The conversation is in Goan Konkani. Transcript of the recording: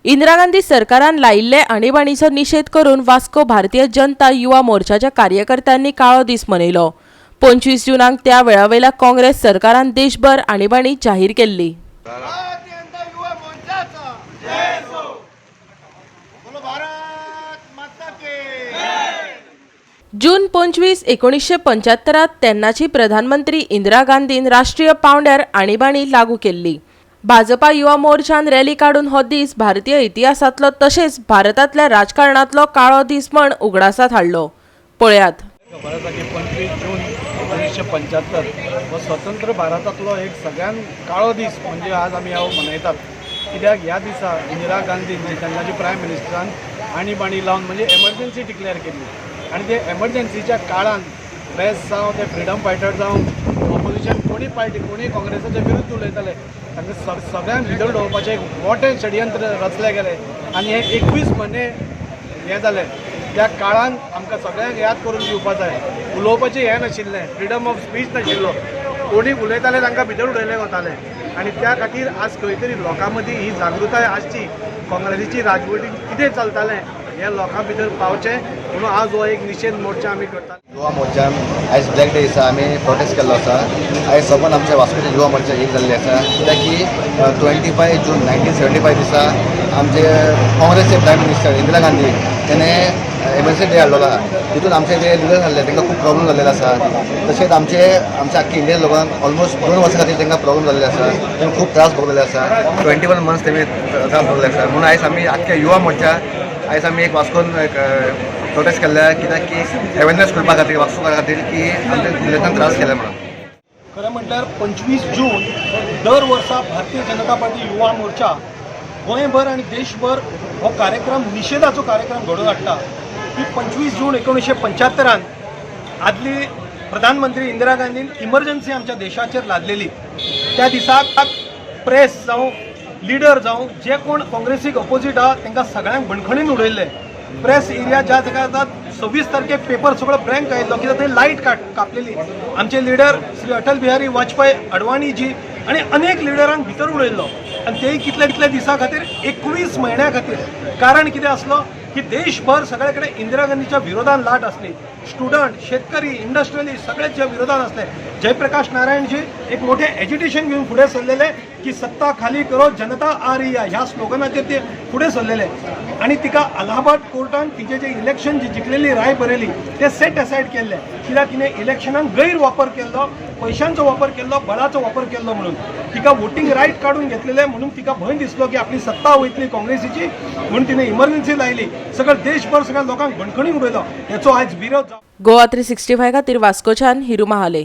इंदिरा गांधी सरकारान लायिल्ले आणीबाणीचो निशेध करून वास्को भारतीय जनता युवा मोर्चाच्या कार्यकर्त्यांनी काळो दीस मनयलो. 25 जुनाक त्या वेळावेल्या काँग्रेस सरकारान देशभर आणीबाणी जाहीर केल्ली. भारतीय जनता युवा मोर्चाचा जय हो. बोलो भारत माता की. जून 25 1975त तेन्नाची प्रधानमंत्री इंदिरा गांधीन राष्ट्रीय पावंड्यार आणीबाणी लागू केल्ली. भाजपा युवा मोर्चान रॅली काडून हो दीस भारतीय इतिहासांतलो तशेंच भारतांतल्या राजकारणांतलो काळो दीस म्हण उगडासांत हाडलो. पळयात. खबर आसा की 25 जून 1975 हो स्वतंत्र भारतांतलो एक सगळ्यान काळो दीस, म्हणजे आज आमी हो मनयतात. कित्याक ह्या दिसा इंदिरा गांधी म्हणजे तेन्नाची प्रायम मिनिस्टरान आणीबाणी लावन म्हणजे एमर्जन्सी डिक्लेअर केल्ली आनी ते एमर्जन्सीच्या काळान प्रेस जावं, ते फ्रिडम फायटर जावं, ऑपोजिशन कोणी पार्टी, कोणी काँग्रेसाच्या विरुद्ध उलयताले, तांकां सगळ्यांक भितर दवरपाचें एक मोठें षडयंत्र रचलें गेलें आनी हे 21 म्हयने हें जालें. त्या काळान आमकां सगळ्यांक याद करून दिवपा जाय, उलोवपाचें हें नाशिल्लें, फ्रिडम ऑफ स्पीच नाशिल्लो. कोणी उलयताले तांकां भितर उडयले वताले आनी त्या खातीर आज खंय तरी लोकां मदीं ही जागृताय आसची, काँग्रेसीची राजवटीन कितें चलतालें हें लोकां भितर पावचें म्हणून आज हो एक निशेध मोर्चा आमी करतात. युवा मोर्चान आयज ब्लॅक डे दिसा आमी प्रोटेस्ट केल्लो आसा. आयज सबंद आमच्या वास्कोचे युवा मोर्चा एक जाल्ले आसा, कित्याक की 25 June 1975 दिसा आमचे काँग्रेसचे प्रायम मिनिस्टर इंदिरा गांधी तेणे एमर्जन्सी डे हाडलेलो आहा. तितून आमचे जे लिडर आहले तांकां खूब प्रॉब्लम जाल्लेले आसा. तशेंच आमचे आमच्या आख्खे इंडियन लोकांक ऑलमोस्ट 2 वर्सां खातीर तांकां प्रॉब्लम जाल्ले आसा. तांकां खूब त्रास भोगलेले आसा. 21 मंथ्स तेमी त्रास भोगले आसा. म्हणून आयज आमी आख्खे युवा मोर्चा आयज आमी एक वास्कोन एक प्रोटेस्ट केल्ले, कित्याक की अवेरनेस करपा खातीर वास्कोकारा खातीर की आमच्या लिडर्सान त्रास केले म्हणून. खरें म्हटल्यार 25 जून दर वर्सा भारतीय जनता पार्टी युवा मोर्चा गोंयभर आनी देशभर हो कार्यक्रम, निशेधाचो कार्यक्रम घडोवन हाडटा की 25 जून 1975न आदली प्रधानमंत्री इंदिरा गांधीन इमर्जन्सी आमच्या देशाचेर लादलेली. त्या दिसाक प्रेस जावं, लिडर जावं, जे कोण काँग्रेसीक अपोजीट आहा तांकां सगळ्यांक बंदखणीन उडयल्ले. प्रेस एरिया ज्या जाग्यार आतां 26 तारखेक पेपर सगळो ब्लँक आयिल्लो, कित्याक थंय लायट कापलेली. आमचे लिडर श्री अटल बिहारी वाजपेयी, अडवाणीजी आनी अनेक लिडरांक भितर उडयल्लो आनी तेय कितल्या कितल्या दिसां खातीर, 21 म्हयन्या खातीर. कारण कितें आसलो की देशभर सगळे कडेन इंदिरा गांधीच्या विरोधान लाट आसली. स्टुडंट, शेतकरी, इंडस्ट्रियलिस्ट सगळेच विरोधान असले. जयप्रकाश नारायणजी एक मोठे एजिटेशन घेवन फुडें सरलेले की "सत्ता खाली करो, जनता आ रही है", ह्या स्लोगनाचेर ते फुडें सरलेले आनी तिका अलाहाबाद कोर्टान तिचे जे इलेक्शन जी जिखलेली राय बरयली ते सेट असायड केल्ले, कित्याक तिणें इलेक्शनाक गैरवापर केल्लो, पयशांचो वापर केल्लो, बळाचो वापर केल्लो म्हणून तिका वोटींग रायट काडून घेतलेले. म्हणून तिका भंय दिसलो की आपली सत्ता वयतली काँग्रेसीची, म्हणून तिने इमर्जन्सी लायली. सगळं देशभर सगळ्या लोकांक बंदखणी उडयलो. हेचो आयज विरोध गोवा 365 खातीर वास्कोच्यान हिरू महाले.